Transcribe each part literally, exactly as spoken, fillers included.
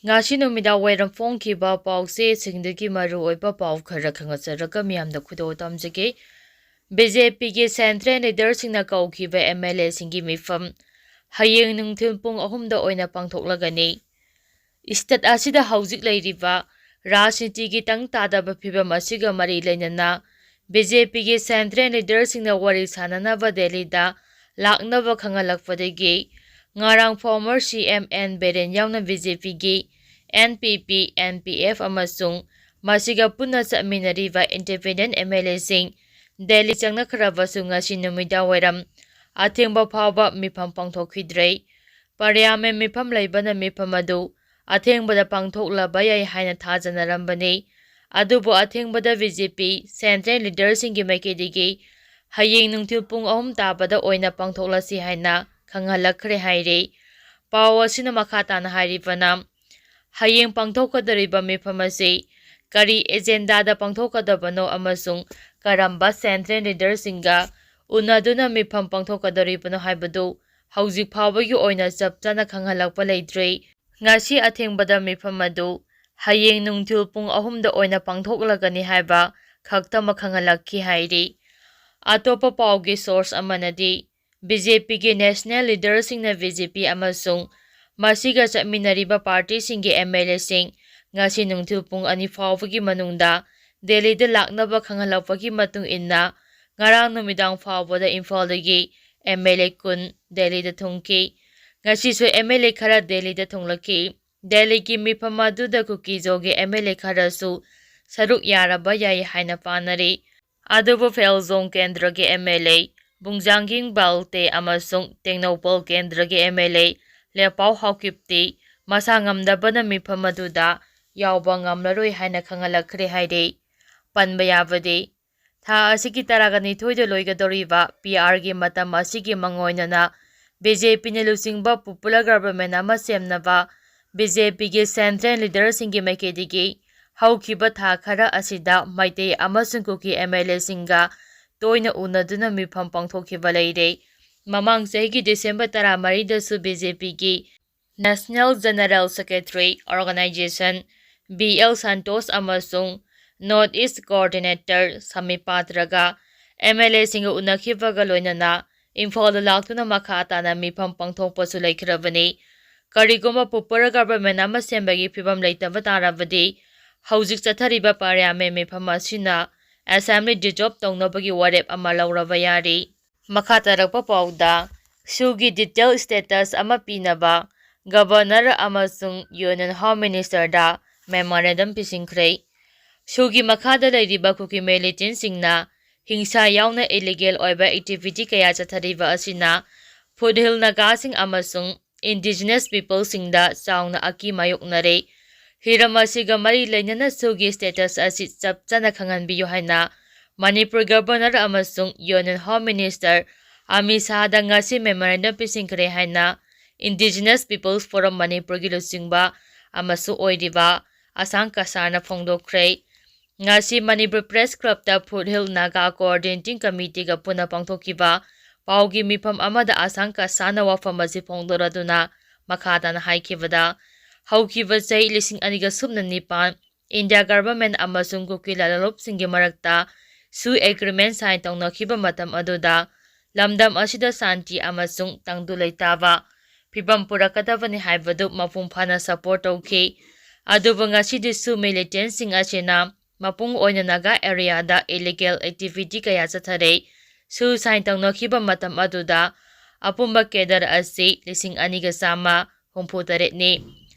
ꯉꯁꯤ ꯅꯨꯃꯤꯗꯥꯡ ꯋꯥꯏꯔꯝ ꯐꯣꯡꯈꯤꯕ ꯄꯥꯎꯆꯦꯁꯤꯡꯗꯒꯤ ꯃꯔꯨꯑꯣꯏꯕ ꯄꯥꯎ ꯈꯔ ꯈꯪꯍꯟꯖꯔꯒ ꯃꯤꯌꯥꯝꯗ ꯈꯨꯗꯣꯜ ꯇꯝꯖꯒꯦ꯫ ꯕꯤ ꯖꯦ ꯄꯤꯒꯤ central leaderꯁꯤꯡꯅ ꯀꯧꯈꯤꯕ ꯑꯦꯝ ꯑꯦꯜ ꯑꯦꯁꯤꯡꯒꯤ ꯃꯤꯐꯝ ꯍꯌꯦꯡ ꯅꯨꯡꯊꯤꯜ ꯄꯨꯡ ꯑꯍꯨꯝꯗ ꯑꯣꯏꯅ ꯄꯥꯡꯊꯣꯛꯂꯒꯅꯤ꯫ State ꯑꯁꯤꯗ ꯍꯧꯖꯤꯛ ꯂꯩꯔꯤꯕ ꯔꯥꯖꯅꯤꯇꯤꯒꯤ ꯇꯪ ꯇꯥꯗꯕ ꯐꯤꯕꯝ ꯑꯁꯤꯒ ꯃꯔꯤ ꯂꯩꯅꯅ ꯕꯤ ꯖꯦ ꯄꯤꯒꯤ central leaderꯁꯤꯡꯅ ꯋꯥꯔꯤ ꯁꯥꯟꯅꯅꯕ ꯗꯦꯜꯂꯤꯗ ꯂꯥꯛꯅꯕ ꯈꯪꯍꯜꯂꯛꯄꯗꯒꯤ ꯉꯔꯥꯡ former C M N Biren ꯌꯥꯎꯅ ꯕꯤ ꯖꯦ ꯄꯤꯒꯤ N P P, N P F ꯑꯃꯁꯨꯡ ꯃꯁꯤꯒ ꯄꯨꯟꯅ ꯆꯠꯃꯤꯟꯅꯔꯤꯕ independent M L Aꯁꯤꯡ ꯗꯦꯜꯂꯤ ꯆꯪꯅꯈ꯭ꯔꯕꯁꯨ ꯉꯁꯤ ꯅꯨꯃꯤꯗꯥꯡ ꯋꯥꯏꯔꯝ ꯑꯊꯦꯡꯕ ꯐꯥꯎꯕ ꯃꯤꯐꯝ ꯄꯥꯡꯊꯣꯛꯈꯤꯗ꯭ꯔꯦ꯫ Parliament ꯃꯤꯐꯝ ꯂꯩꯕꯅ ꯃꯤꯐꯝ ꯑꯗꯨ ꯑꯊꯦꯡꯕꯗ ꯄꯥꯡꯊꯣꯛꯂꯕ ꯌꯥꯏ ꯍꯥꯏꯅ ꯊꯥꯖꯅꯔꯝꯕꯅꯤ꯫ ꯑꯗꯨꯕꯨ ꯑꯊꯦꯡꯕꯗ B J P central leaderꯁꯤꯡꯒꯤ ꯃꯥꯏꯀꯩꯗꯒꯤ ꯍꯌꯦꯡ ꯅꯨꯡꯊꯤꯜ ꯄꯨꯡ ꯑꯍꯨꯝ ꯇꯥꯕꯗ ꯑꯣꯏꯅ ꯄꯥꯡꯊꯣꯛꯂꯁꯤ ꯍꯥꯏꯅ ꯈꯪꯍꯜꯂꯛꯈ꯭ꯔꯦ ꯍꯥꯏꯔꯤ꯫ ꯄꯥꯎ ꯑꯁꯤꯅ ꯃꯈꯥ ꯇꯥꯅ ꯍꯥꯏꯔꯤꯕꯅ, ꯍꯌꯦꯡ ꯄꯥꯡꯊꯣꯛꯀꯗꯧꯔꯤꯕ ꯃꯤꯐꯝ ꯑꯁꯤ ꯀꯔꯤ agendaꯗ ꯄꯥꯡꯊꯣꯛꯀꯗꯕꯅꯣ ꯑꯃꯁꯨꯡ ꯀꯔꯝꯕ central leaderꯁꯤꯡꯒ ꯎꯅꯗꯨꯅ ꯃꯤꯐꯝ ꯄꯥꯡꯊꯣꯛꯀꯗꯧꯔꯤꯕꯅꯣ ꯍꯥꯏꯕꯗꯨ ꯍꯧꯖꯤꯛ ꯐꯥꯎꯕꯒꯤ ꯑꯣꯏꯅ ꯆꯞ ꯆꯥꯅ ꯈꯪꯍꯜꯂꯛꯄ ꯂꯩꯇ꯭ꯔꯤ꯫ ꯉꯁꯤ ꯑꯊꯦꯡꯕꯗ ꯃꯤꯐꯝ ꯑꯗꯨ ꯍꯌꯦꯡ ꯅꯨꯡꯊꯤꯜ ꯄꯨꯡ ꯑꯍꯨꯝꯗ ꯑꯣꯏꯅ ꯄꯥꯡꯊꯣꯛꯂꯒꯅꯤ ꯍꯥꯏꯕ ꯈꯛꯇꯃꯛ ꯈꯪꯍꯜꯂꯛꯈꯤ ꯍꯥꯏꯔꯤ꯫ ꯑꯇꯣꯞꯄ ꯄꯥꯎꯒꯤ source ꯑꯃꯅꯗꯤ, B J Pꯒꯤ national leaderꯁꯤꯡꯅ B J P ꯑꯃꯁꯨꯡ ꯃꯁꯤꯒ ꯆꯠꯃꯤꯟꯅꯔꯤꯕ partyꯁꯤꯡꯒꯤ M L Aꯁꯤꯡ ꯉꯁꯤ ꯅꯨꯡꯊꯤꯜ ꯄꯨꯡ ꯑꯅꯤ ꯐꯥꯎꯕꯒꯤ ꯃꯅꯨꯡꯗ ꯗꯦꯜꯂꯤꯗ ꯂꯥꯛꯅꯕ ꯈꯪꯍꯜꯂꯛꯄꯒꯤ ꯃꯇꯨꯡ ꯏꯟꯅ, ꯉꯔꯥꯡ ꯅꯨꯃꯤꯗꯥꯡ ꯐꯥꯎꯕꯗ ꯏꯝꯐꯥꯜꯗꯒꯤ M L A ꯀꯨꯟ ꯗꯦꯜꯂꯤꯗ ꯊꯨꯡꯈꯤ꯫ ꯉꯁꯤꯁꯨ M L A ꯈꯔ ꯗꯦꯜꯂꯤꯗ ꯊꯨꯡꯂꯛꯈꯤ꯫ ꯗꯦꯜꯂꯤꯒꯤ ꯃꯤꯐꯝ ꯑꯗꯨꯗ ꯀꯨꯀꯤꯖꯣꯒꯤ M L A ꯈꯔꯁꯨ ꯁꯔꯨꯛ ꯌꯥꯔꯕ ꯌꯥꯏ ꯍꯥꯏꯅ ꯄꯥꯅꯔꯤ꯫ ꯑꯗꯨꯕꯨ ꯐꯦꯜꯖꯣꯡ ꯀꯦꯟꯗ꯭ꯔꯒꯤ M L A ꯕꯨꯡꯖꯥꯡꯒꯤꯡ ꯕꯥꯜꯇꯦ ꯑꯃꯁꯨꯡ ꯇꯦꯡꯅꯧꯄꯜ ꯀꯦꯟꯗ꯭ꯔꯒꯤ M L A ꯂꯦꯄꯥꯎ ꯍꯥꯎꯀꯤꯞꯇꯤ ꯃꯁꯥ ꯉꯝꯗꯕꯅ ꯃꯤꯐꯝ ꯑꯗꯨꯗ ꯌꯥꯎꯕ ꯉꯝꯂꯔꯣꯏ ꯍꯥꯏꯅ ꯈꯪꯍꯜꯂꯛꯈ꯭ꯔꯦ ꯍꯥꯏꯔꯤ꯫ ꯄꯟꯕ ꯌꯥꯕꯗꯤ, ꯊꯥ ꯑꯁꯤꯒꯤ ꯇꯔꯥꯒ ꯅꯤꯊꯣꯏꯗ ꯂꯣꯏꯒꯗꯧꯔꯤꯕ P R ꯒꯤ ꯃꯇꯝ ꯑꯁꯤꯒꯤ ꯃꯥꯡꯑꯣꯏꯅꯅ B J Pꯅ ꯂꯨꯆꯤꯡꯕ popular government ꯑꯃ ꯁꯦꯝꯅꯕ B J Pꯒꯤ central leaderꯁꯤꯡꯒꯤ ꯃꯥꯏꯀꯩꯗꯒꯤ ꯍꯧꯈꯤꯕ ꯊꯥ ꯈꯔ ꯑꯁꯤꯗ ꯃꯩꯇꯩ ꯑꯃꯁꯨꯡ ꯀꯨꯀꯤ M L Aꯁꯤꯡꯒ ꯇꯣꯏꯅ ꯎꯅꯗꯨꯅ ꯃꯤꯐꯝ ꯄꯥꯡꯊꯣꯛꯈꯤꯕ ꯂꯩꯔꯦ꯫ ꯃꯃꯥꯡ ꯆꯍꯤꯒꯤ ꯗꯤꯁꯦꯝꯕꯔ ꯇꯔꯥꯃꯔꯤꯗꯁꯨ B J Pꯒꯤ National General Secretary Organization B L Santosh ꯑꯃꯁꯨꯡ North East Coordinator ꯁꯃꯤꯄꯥ ꯇ꯭ꯔꯒ M L Aꯁꯤꯡꯒ ꯎꯅꯈꯤꯕꯒ ꯂꯣꯏꯅꯅ ꯏꯝꯐꯥꯜꯗ ꯂꯥꯛꯇꯨꯅ ꯃꯈꯥ ꯇꯥꯅ ꯃꯤꯐꯝ ꯄꯥꯡꯊꯣꯛꯄꯁꯨ ꯂꯩꯈ꯭ꯔꯕꯅꯤ꯫ ꯀꯔꯤꯒꯨꯝꯕ popular government ꯑꯃ ꯁꯦꯝꯕꯒꯤ ꯐꯤꯕꯝ ꯂꯩꯇꯕ ꯇꯥꯔꯕꯗꯤ ꯍꯧꯖꯤꯛ ꯆꯠꯊꯔꯤꯕ parliament ꯃꯤꯐꯝ ꯑꯁꯤꯅ assembly dissolve ꯇꯧꯅꯕꯒꯤ ꯋꯥꯔꯦꯞ ꯑꯃ ꯂꯧꯔꯕ ꯌꯥꯔꯤ꯫ ꯃꯈꯥ ꯇꯥꯔꯛꯄ ꯄꯥꯎꯗ ꯁꯨꯒꯤ detail status ꯑꯃ ꯄꯤꯅꯕ Governor ꯑꯃꯁꯨꯡ Union Home Ministerꯗ memorandum ꯄꯤꯁꯤꯟꯈ꯭ꯔꯦ꯫ ꯁꯨꯒꯤ ꯃꯈꯥꯗ ꯂꯩꯔꯤꯕ ꯀꯨꯀꯤ militantꯁꯤꯡꯅ ꯍꯤꯡꯁꯥ ꯌꯥꯎꯅ illegal ꯑꯣꯏꯕ activity ꯀꯌꯥ ꯆꯠꯊꯔꯤꯕ ꯑꯁꯤꯅ Foothill Nagaꯁꯤꯡ ꯑꯃꯁꯨꯡ Indigenous peopleꯁꯤꯡꯗ ꯆꯥꯎꯅ ꯑꯀꯤ ꯃꯥꯌꯣꯛꯅꯔꯦ꯫ ꯍꯤꯔꯝ ꯑꯁꯤꯒ ꯃꯔꯤ ꯂꯩꯅꯅ ꯁꯨꯒꯤ status ꯑꯁꯤ ꯆꯞ ꯆꯥꯅ ꯈꯪꯍꯟꯕꯤꯌꯨ ꯍꯥꯏꯅ ꯃꯅꯤꯄꯨꯔ Governor ꯑꯃꯁꯨꯡ Union Home Minister ꯑꯃꯤꯠ ꯁꯥꯍꯗ ꯉꯁꯤ memorandum ꯄꯤꯁꯤꯟꯈ꯭ꯔꯦ ꯍꯥꯏꯅ Indigenous People's Forum ꯃꯅꯤꯄꯨꯔꯒꯤ ꯂꯨꯆꯤꯡꯕ ꯑꯃꯁꯨ ꯑꯣꯏꯔꯤꯕ ꯑꯁꯥꯡ ꯀꯁꯥꯔꯅ ꯐꯣꯡꯗꯣꯛꯈ꯭ꯔꯦ꯫ ꯉꯁꯤ Manipur Press Clubꯇ Foothill Naga Coordinating Committeeꯒ ꯄꯨꯟꯅ ꯄꯥꯡꯊꯣꯛꯈꯤꯕ ꯄꯥꯎꯒꯤ ꯃꯤꯐꯝ ꯑꯃꯗ ꯑꯁꯥꯡ ꯀꯁꯥꯔꯅ ꯋꯥꯐꯝ ꯑꯁꯤ ꯐꯣꯡꯗꯣꯔꯗꯨꯅ ꯃꯈꯥ ꯇꯥꯅ ꯍꯥꯏꯈꯤꯕꯗ, ꯍꯧꯈꯤꯕ ꯆꯍꯤ ꯂꯤꯁꯤꯡ ꯑꯅꯤꯒ ꯁꯨꯞꯅ ꯅꯤꯄꯥꯟ India government ꯑꯃꯁꯨꯡ ꯀꯨꯀꯤ ꯂꯥꯂꯣꯞꯁꯤꯡꯒꯤ ꯃꯔꯛꯇ ꯁꯨ agreement sign ꯇꯧꯅꯈꯤꯕ ꯃꯇꯝ ꯑꯗꯨꯗ ꯂꯝꯗꯝ ꯑꯁꯤꯗ ꯁꯥꯟꯇꯤ ꯑꯃꯁꯨꯡ ꯇꯪꯗꯨ ꯂꯩꯇꯥꯕ ꯐꯤꯕꯝ ꯄꯨꯔꯛꯀꯗꯕꯅꯤ ꯍꯥꯏꯕꯗꯨ ꯃꯄꯨꯡ ꯐꯥꯅ support ꯇꯧꯈꯤ꯫ ꯑꯗꯨꯕꯨ ꯉꯁꯤꯗꯤ ꯁꯨ militantꯁꯤꯡ ꯑꯁꯤꯅ ꯃꯄꯨꯡ ꯑꯣꯏꯅ Naga areaꯗ illegal activity ꯀꯌꯥ ꯆꯠꯊꯔꯦ꯫ ꯁꯨ sign ꯇꯧꯅꯈꯤꯕ ꯃꯇꯝ ꯑꯗꯨꯗ ꯑꯄꯨꯟꯕ cadre ꯑꯁꯤ ꯂꯤꯁꯤꯡ ꯑꯅꯤꯒ ꯆꯥꯝꯃ ꯍꯨꯝꯐꯨ ꯇꯔꯦꯠꯅꯤ꯫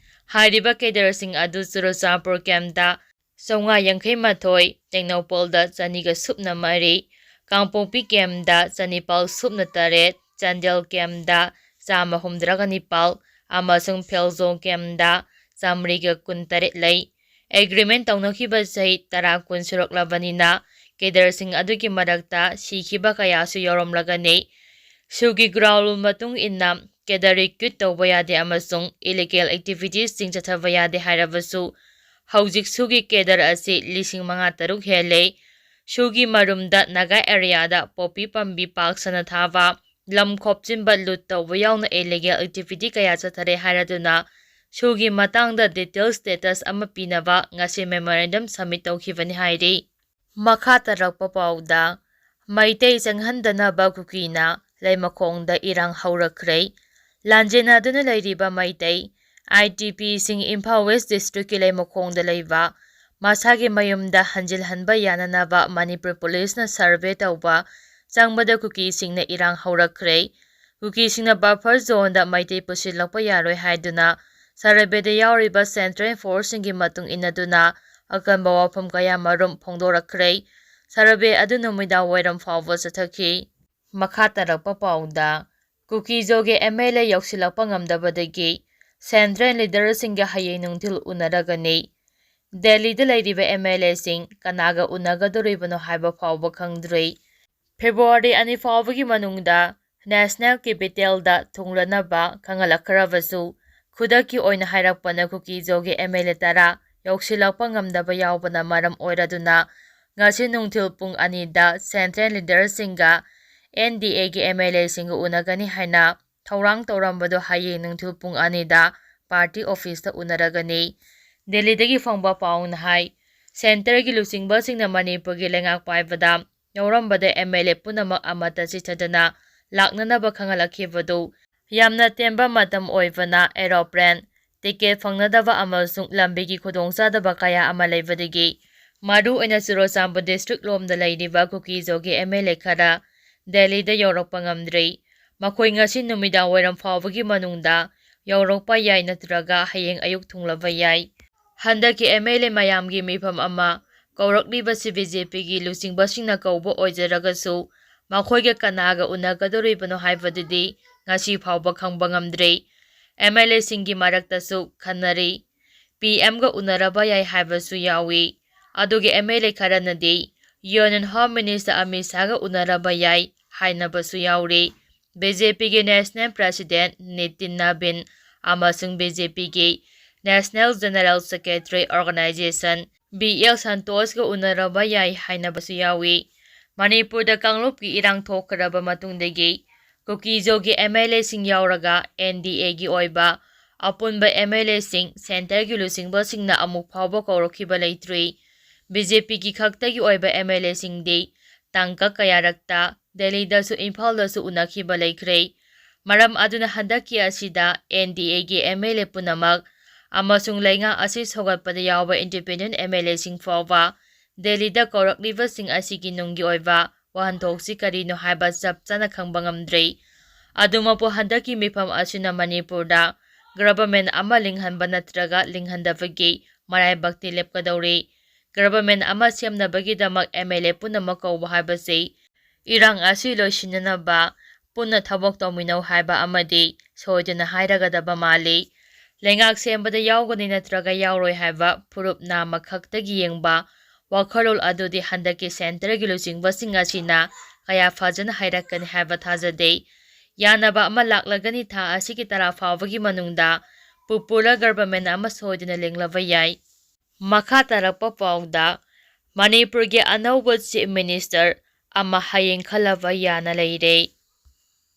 ꯍꯥꯏꯔꯤꯕ cadreꯁꯤꯡ ꯑꯗꯨ ꯆꯨꯔꯆꯥꯟꯄꯨꯔ campꯇ ꯆꯥꯝꯃꯉꯥ ꯌꯥꯡꯈꯩ ꯃꯥꯊꯣꯏ, ꯇꯦꯡꯅꯧꯄꯜꯗ ꯆꯅꯤꯒ ꯁꯨꯞꯅ ꯃꯔꯤ, ꯀꯥꯡꯄꯣꯛꯄꯤ campꯇ ꯆꯅꯤꯄꯥꯜ ꯁꯨꯞꯅ ꯇꯔꯦꯠ, ꯆꯥꯟꯗꯦꯜ campꯇ ꯆꯥꯝꯃ ꯍꯨꯝꯗ꯭ꯔꯥꯒ ꯅꯤꯄꯥꯜ ꯑꯃꯁꯨꯡ ꯐꯦꯜꯖꯣꯡ campꯇ ꯆꯥꯃꯔꯤꯒ ꯀꯨꯟꯇꯔꯦꯠ ꯂꯩ꯫ Agreement ꯇꯧꯅꯈꯤꯕ ꯆꯍꯤ ꯇꯔꯥ ꯀꯨꯟ ꯁꯨꯔꯛꯂꯕꯅꯤꯅ cadreꯁꯤꯡ ꯑꯗꯨꯒꯤ ꯃꯔꯛꯇ ꯁꯤꯈꯤꯕ ꯀꯌꯥꯁꯨ ꯌꯥꯎꯔꯝꯂꯒꯅꯤ꯫ ꯁꯨꯒꯤ ground rule ꯃꯇꯨꯡ ꯏꯟꯅ cadre recruit ꯇꯧꯕ ꯌꯥꯗꯦ ꯑꯃꯁꯨꯡ illegal activitiesꯁꯤꯡ ꯆꯠꯊꯕ ꯌꯥꯗꯦ ꯍꯥꯏꯔꯕꯁꯨ, ꯍꯧꯖꯤꯛ ꯁꯨꯒꯤ cadre ꯑꯁꯤ ꯂꯤꯁꯤꯡ ꯃꯉꯥ ꯇꯔꯨꯛ ꯍꯦꯜꯂꯦ꯫ ꯁꯨꯒꯤ ꯃꯔꯨꯝꯗ Naga areaꯗ poppy ꯄꯥꯝꯕꯤ ꯄꯥꯛ ꯁꯟꯅ ꯊꯥꯕ, ꯂꯝ ꯈꯣꯞꯆꯤꯟꯕ, ꯂꯨꯠ ꯇꯧꯕ ꯌꯥꯎꯅ ꯏꯂꯤꯒꯦꯜ ꯑꯦꯛꯇꯤꯚꯤꯇꯤ ꯀꯌꯥ ꯆꯠꯊꯔꯦ ꯍꯥꯏꯔꯗꯨꯅ ꯁꯨꯒꯤ ꯃꯇꯥꯡꯗ ꯗꯤꯇꯦꯜ ꯁ꯭ꯇꯦꯇꯁ ꯑꯃ ꯄꯤꯅꯕ ꯉꯁꯤ ꯃꯦꯃꯣꯔꯦꯟꯗꯝ ꯁꯕꯃꯤꯠ ꯇꯧꯈꯤꯕꯅꯤ ꯍꯥꯏꯔꯤ꯫ ꯃꯈꯥ ꯇꯥꯔꯛꯄ ꯄꯥꯎꯗ, ꯃꯩꯇꯩ ꯆꯪꯍꯟꯗꯅꯕ ꯀꯨꯀꯤꯅ ꯂꯩꯃꯈꯣꯡꯗ ꯏꯔꯥꯡ ꯍꯧꯔꯛꯈ꯭ꯔꯦ꯫ ꯂꯥꯟꯖꯦꯟꯅꯗꯨꯅ ꯂꯩꯔꯤꯕ ꯃꯩꯇꯩ ꯑꯥꯏ ꯗꯤ ꯄꯤꯁꯤꯡ ꯏꯝꯐꯥꯜ ꯋꯦꯁ ꯗꯤꯁꯇ꯭ꯔꯤꯛꯀꯤ ꯂꯩꯃꯈꯣꯡꯗ ꯂꯩꯕ ꯃꯁꯥꯒꯤ ꯃꯌꯨꯝꯗ ꯍꯟꯖꯤꯜꯍꯟꯕ ꯌꯥꯅꯅꯕ ꯃꯅꯤꯄꯨꯔ ꯄꯨꯂꯤꯁꯅ ꯁꯔꯚꯦ ꯇꯧꯕ ꯆꯪꯕꯗ ꯀꯨꯀꯤꯁꯤꯡꯅ ꯏꯔꯥꯡ ꯍꯧꯔꯛꯈ꯭ꯔꯦ꯫ ꯀꯨꯀꯤꯁꯤꯡꯅ ꯕꯐꯔ ꯖꯣꯟꯗ ꯃꯩꯇꯩ ꯄꯨꯁꯤꯜꯂꯛꯄ ꯌꯥꯔꯣꯏ ꯍꯥꯏꯗꯨꯅ ꯁꯔꯚꯦꯗ ꯌꯥꯎꯔꯤꯕ ꯁꯦꯟꯇ꯭ꯔꯦꯜ ꯐꯣꯔꯁꯁꯤꯡꯒꯤ ꯃꯇꯨꯡ ꯏꯟꯅꯗꯨꯅ ꯑꯀꯟꯕ ꯋꯥꯐꯝ ꯀꯌꯥ ꯃꯔꯨꯝ ꯐꯣꯡꯗꯣꯔꯛꯈ꯭ꯔꯦ꯫ ꯁꯔꯚꯦ ꯑꯗꯨ ꯅꯨꯃꯤꯗꯥꯡ ꯋꯥꯏꯔꯝ ꯐꯥꯎꯕ ꯆꯠꯊꯈꯤ꯫ ꯃꯈꯥ ꯇꯥꯔꯛꯄ ꯄꯥꯎꯗ, ꯀꯨꯀꯤꯖꯣꯒꯤ ꯑꯦꯝ ꯑꯦꯜ ꯑꯦ ꯌꯧꯁꯤꯜꯂꯛꯄ ꯉꯝꯗꯕꯗꯒꯤ ꯁꯦꯟꯇ꯭ꯔꯦꯜ ꯂꯤꯗꯔꯁꯤꯡꯒ ꯍꯌꯦꯡ ꯅꯨꯡꯊꯤꯜ ꯎꯅꯔꯒꯅꯤ꯫ ꯗꯦꯜꯂꯤꯗ ꯂꯩꯔꯤꯕ ꯑꯦꯝ ꯑꯦꯜ ꯑꯦꯁꯤꯡ ꯀꯅꯥꯒ ꯎꯅꯒꯗꯧꯔꯤꯕꯅꯣ ꯍꯥꯏꯕ ꯐꯥꯎꯕ ꯈꯪꯗ꯭ꯔꯤ꯫ ꯐꯦꯕ꯭ꯔꯨꯋꯥꯔꯤ ꯑꯅꯤ ꯐꯥꯎꯕꯒꯤ ꯃꯅꯨꯡꯗ ꯅꯦꯁꯅꯦꯜ ꯀꯦꯄꯤꯇꯦꯜꯗ ꯊꯨꯡꯂꯅꯕ ꯈꯪꯍꯜꯂꯛꯈ꯭ꯔꯕꯁꯨ, ꯈꯨꯗꯛꯀꯤ ꯑꯣꯏꯅ ꯍꯥꯏꯔꯛꯄꯅ ꯀꯨꯀꯤꯖꯣꯒꯤ ꯑꯦꯝ ꯑꯦꯜ ꯑꯦ ꯇꯔꯥ ꯌꯧꯁꯤꯜꯂꯛꯄ ꯉꯝꯗꯕ ꯌꯥꯎꯕꯅ ꯃꯔꯝ ꯑꯣꯏꯔꯗꯨꯅ ꯉꯁꯤ ꯅꯨꯡꯊꯤꯜ ꯄꯨꯡ ꯑꯅꯤꯗ ꯁꯦꯟꯇ꯭ꯔꯦꯜ ꯂꯤꯗꯔꯁꯤꯡꯒ ꯑꯦꯟ ꯗꯤ ꯑꯦꯒꯤ ꯑꯦꯝ ꯑꯦꯜ ꯑꯦꯁꯤꯡꯒ ꯎꯅꯒꯅꯤ ꯍꯥꯏꯅ ꯊꯧꯔꯥꯡ ꯇꯧꯔꯝꯕꯗꯨ ꯍꯌꯦꯡ ꯅꯨꯡꯊꯤꯜ ꯄꯨꯡ ꯑꯅꯤꯗ ꯄꯥꯔꯇꯤ ꯑꯣꯐꯤꯁꯇ ꯎꯅꯔꯒꯅꯤ꯫ ꯗꯦꯜꯂꯤꯗꯒꯤ ꯐꯪꯕ ꯄꯥꯎꯅ ꯍꯥꯏ, ꯁꯦꯟꯇꯔꯒꯤ ꯂꯨꯆꯤꯡꯕꯁꯤꯡꯅ ꯃꯅꯤꯄꯨꯔꯒꯤ ꯂꯩꯉꯥꯛ ꯄꯥꯏꯕꯗ ꯌꯥꯎꯔꯝꯕꯗ ꯑꯦꯝ ꯑꯦꯜ ꯑꯦ ꯄꯨꯝꯅꯃꯛ ꯑꯃꯠꯇ ꯆꯤꯠꯊꯗꯅ ꯂꯥꯛꯅꯅꯕ ꯈꯪꯍꯜꯂꯛꯈꯤꯕꯗꯨ ꯌꯥꯝꯅ ꯇꯦꯟꯕ ꯃꯇꯝ ꯑꯣꯏꯕꯅ ꯑꯦꯔꯣꯄ꯭ꯂꯦꯟ ꯇꯤꯀꯦꯠ ꯐꯪꯅꯗꯕ ꯑꯃꯁꯨꯡ ꯂꯝꯕꯤꯒꯤ ꯈꯨꯗꯣꯡꯆꯥꯗꯕ ꯀꯌꯥ ꯑꯃ ꯂꯩꯕꯗꯒꯤ ꯃꯔꯨ ꯑꯣꯏꯅ ꯆꯨꯔꯆꯥꯟꯄꯨꯔ ꯗꯤꯁꯇ꯭ꯔꯤꯛ ꯂꯣꯝꯗ ꯂꯩꯔꯤꯕ ꯀꯨꯀꯤꯖꯣꯒꯤ ꯑꯦꯝ ꯑꯦꯜ ꯑꯦ ꯈꯔ ꯗꯦꯜꯂꯤꯗ ꯌꯧꯔꯛꯄ ꯉꯝꯗ꯭ꯔꯤ꯫ ꯃꯈꯣꯏ ꯉꯁꯤ ꯅꯨꯃꯤꯗꯥꯡ ꯋꯥꯏꯔꯝ ꯐꯥꯎꯕꯒꯤ ꯃꯅꯨꯡꯗ ꯌꯧꯔꯛꯄ ꯌꯥꯏ ꯅꯠꯇ꯭ꯔꯒ ꯍꯌꯦꯡ ꯑꯌꯨꯛ ꯊꯨꯡꯂꯕ ꯌꯥꯏ꯫ ꯍꯟꯗꯛꯀꯤ ꯑꯦꯝ ꯑꯦꯜ ꯑꯦ ꯃꯌꯥꯝꯒꯤ ꯃꯤꯐꯝ ꯑꯃ ꯀꯧꯔꯛꯂꯤꯕꯁꯤ ꯕꯤ ꯖꯦ ꯄꯤꯒꯤ ꯂꯨꯆꯤꯡꯕꯁꯤꯡꯅ ꯀꯧꯕ ꯑꯣꯏꯖꯔꯒꯁꯨ, ꯃꯈꯣꯏꯒ ꯀꯅꯥꯒ ꯎꯅꯒꯗꯧꯔꯤꯕꯅꯣ ꯍꯥꯏꯕꯗꯨꯗꯤ ꯉꯁꯤ ꯐꯥꯎꯕ ꯈꯪꯕ ꯉꯝꯗ꯭ꯔꯤ꯫ ꯑꯦꯝ ꯑꯦꯜ ꯑꯦꯁꯤꯡꯒꯤ ꯃꯔꯛꯇꯁꯨ ꯈꯟꯅꯔꯤ꯫ ꯄꯤ ꯑꯦꯝꯒ ꯎꯅꯔꯕ ꯌꯥꯏ ꯍꯥꯏꯕꯁꯨ ꯌꯥꯎꯏ꯫ ꯑꯗꯨꯒ ꯑꯦꯝ ꯑꯦꯜ ꯑꯦ ꯈꯔꯅꯗꯤ ꯌꯨꯅꯤꯌꯟ ꯍꯣꯝ ꯃꯤꯅꯤꯁꯇꯔ ꯑꯃꯤꯠ ꯁꯥꯍꯒ ꯎꯅꯔꯕ ꯌꯥꯏ ꯍꯥꯏꯅꯕꯁꯨ ꯌꯥꯎꯔꯤ꯫ ꯕꯤ ꯖꯦ ꯄꯤꯒꯤ ꯅꯦꯁꯅꯦꯜ ꯄ꯭ꯔꯦꯁꯤꯗꯦꯟꯠ ꯅꯤꯇꯤꯟ ꯅꯕꯤꯟ ꯑꯃꯁꯨꯡ ꯕꯤ ꯖꯦ ꯄꯤꯒꯤ national general secretary organization B L ꯁꯟꯇꯣꯁꯀ ꯎꯅꯔꯕ ꯌꯥꯏ ꯍꯥꯏꯅꯕꯁꯨ ꯌꯥꯎꯏ꯫ ꯃꯅꯤꯄꯨꯔꯗ ꯀꯥꯡꯂꯨꯞꯀꯤ ꯏꯔꯥꯡ ꯊꯣꯛꯈ꯭ꯔꯕ ꯃꯇꯨꯡꯗꯒꯤ ꯀꯨꯀꯤꯖꯣꯒꯤ ꯑꯦꯝ ꯑꯦꯜ ꯑꯦꯁꯤꯡ ꯌꯥꯎꯔꯒ ꯑꯦꯟ ꯗꯤ ꯑꯦꯒꯤ ꯑꯣꯏꯕ ꯑꯄꯨꯟꯕ ꯑꯦꯝ ꯑꯦꯜ ꯑꯦꯁꯤꯡ ꯁꯦꯟꯇꯔꯒꯤ ꯂꯨꯆꯤꯡꯕꯁꯤꯡꯅ ꯑꯃꯨꯛ ꯐꯥꯎꯕ ꯀꯧꯔꯛꯈꯤꯕ ꯂꯩꯇ꯭ꯔꯤ꯫ ꯕꯤ ꯖꯦ ꯄꯤꯒꯤ ꯈꯛꯇꯒꯤ ꯑꯣꯏꯕ ꯑꯦꯝ ꯑꯦꯜ ꯑꯦꯁꯤꯡꯗꯤ ꯇꯥꯡꯀꯛ ꯀꯌꯥꯔꯛꯇ ꯗꯦꯜꯂꯤꯗꯁꯨ ꯏꯝꯐꯥꯜꯗꯁꯨ ꯎꯅꯈꯤꯕ ꯂꯩꯈ꯭ꯔꯦ꯫ ꯃꯔꯝ ꯑꯗꯨꯅ ꯍꯟꯗꯛꯀꯤ ꯑꯁꯤꯗ ꯑꯦꯟ ꯗꯤ ꯑꯦꯒꯤ ꯑꯦꯝ ꯑꯦꯜ ꯑꯦ ꯄꯨꯝꯅꯃꯛ ꯑꯃꯁꯨꯡ ꯂꯩꯉꯥꯛ ꯑꯁꯤ ꯁꯧꯒꯠꯄꯗ ꯌꯥꯎꯕ ꯏꯟꯗꯤꯄꯦꯟꯗꯦꯟ ꯑꯦꯝ ꯑꯦꯜ ꯑꯦꯁꯤꯡ ꯐꯥꯎꯕ ꯗꯦꯜꯂꯤꯗ ꯀꯧꯔꯛꯂꯤꯕꯁꯤꯡ ꯑꯁꯤꯒꯤ ꯅꯨꯡꯒꯤ ꯑꯣꯏꯕ ꯋꯥꯍꯟꯊꯣꯛꯁꯤ ꯀꯔꯤꯅꯣ ꯍꯥꯏꯕ ꯆꯞ ꯆꯥꯅ ꯈꯪꯕ ꯉꯝꯗ꯭ꯔꯤ꯫ ꯑꯗꯨꯃꯛꯄꯨ ꯍꯟꯗꯛꯀꯤ ꯃꯤꯐꯝ ꯑꯁꯤꯅ ꯃꯅꯤꯄꯨꯔꯗ ꯒꯚꯔꯟꯃꯦꯟ ꯑꯃ ꯂꯤꯡꯍꯟꯕ ꯅꯠꯇ꯭ꯔꯒ ꯂꯤꯡꯍꯟꯗꯕꯒꯤ ꯃꯔꯥꯏꯕꯛꯇꯤ ꯂꯦꯞꯀꯗꯧꯔꯤ꯫ ꯒꯚꯔꯟꯃꯦꯟ ꯑꯃ ꯁꯦꯝꯅꯕꯒꯤꯗꯃꯛ ꯑꯦꯝ ꯑꯦꯜ ꯑꯦ ꯄꯨꯝꯅꯃꯛ ꯀꯧꯕ ꯍꯥꯏꯕꯁꯤ ꯏꯔꯥꯡ ꯑꯁꯤ ꯂꯣꯏꯁꯤꯟꯅꯅꯕ ꯄꯨꯟꯅ ꯊꯕꯛ ꯇꯧꯃꯤꯟꯅꯧ ꯍꯥꯏꯕ ꯑꯃꯗꯤ ꯁꯣꯏꯗꯅ ꯍꯥꯏꯔꯒꯗꯕ ꯃꯥꯜꯂꯤ꯫ ꯂꯩꯉꯥꯛ ꯁꯦꯝꯕꯗ ꯌꯥꯎꯒꯅꯤ ꯅꯠꯇ꯭ꯔꯒ ꯌꯥꯎꯔꯣꯏ ꯍꯥꯏꯕ ꯐꯨꯔꯨꯞ ꯅꯥꯝꯃ ꯈꯛꯇꯒꯤ ꯌꯦꯡꯕ ꯋꯥꯈꯜꯂꯣꯟ ꯑꯗꯨꯗꯤ ꯍꯟꯗꯛꯀꯤ ꯁꯦꯟꯇꯔꯒꯤ ꯂꯨꯆꯤꯡꯕꯁꯤꯡ ꯑꯁꯤꯅ ꯀꯌꯥ ꯐꯖꯅ ꯍꯥꯏꯔꯛꯀꯅꯤ ꯍꯥꯏꯕ ꯊꯥꯖꯗꯦ꯫ ꯌꯥꯅꯕ ꯑꯃ ꯂꯥꯛꯂꯒꯅꯤ꯫ ꯊꯥ ꯑꯁꯤꯒꯤ ꯇꯔꯥ ꯐꯥꯎꯕꯒꯤ ꯃꯅꯨꯡꯗ ꯄꯣꯄꯨꯂꯔ ꯒꯚꯔꯟꯃꯦꯟ ꯑꯃ ꯁꯣꯏꯗꯅ ꯂꯤꯡꯂꯕ ꯌꯥꯏ꯫ ꯃꯈꯥ ꯇꯥꯔꯛꯄ ꯄꯥꯎꯗ, ꯃꯅꯤꯄꯨꯔꯒꯤ ꯑꯅꯧꯕ ꯆꯤꯐ ꯃꯤꯅꯤꯁꯇꯔ ꯑꯃ ꯍꯌꯦꯡ ꯈꯜꯂꯕ ꯌꯥꯅ ꯂꯩꯔꯦ꯫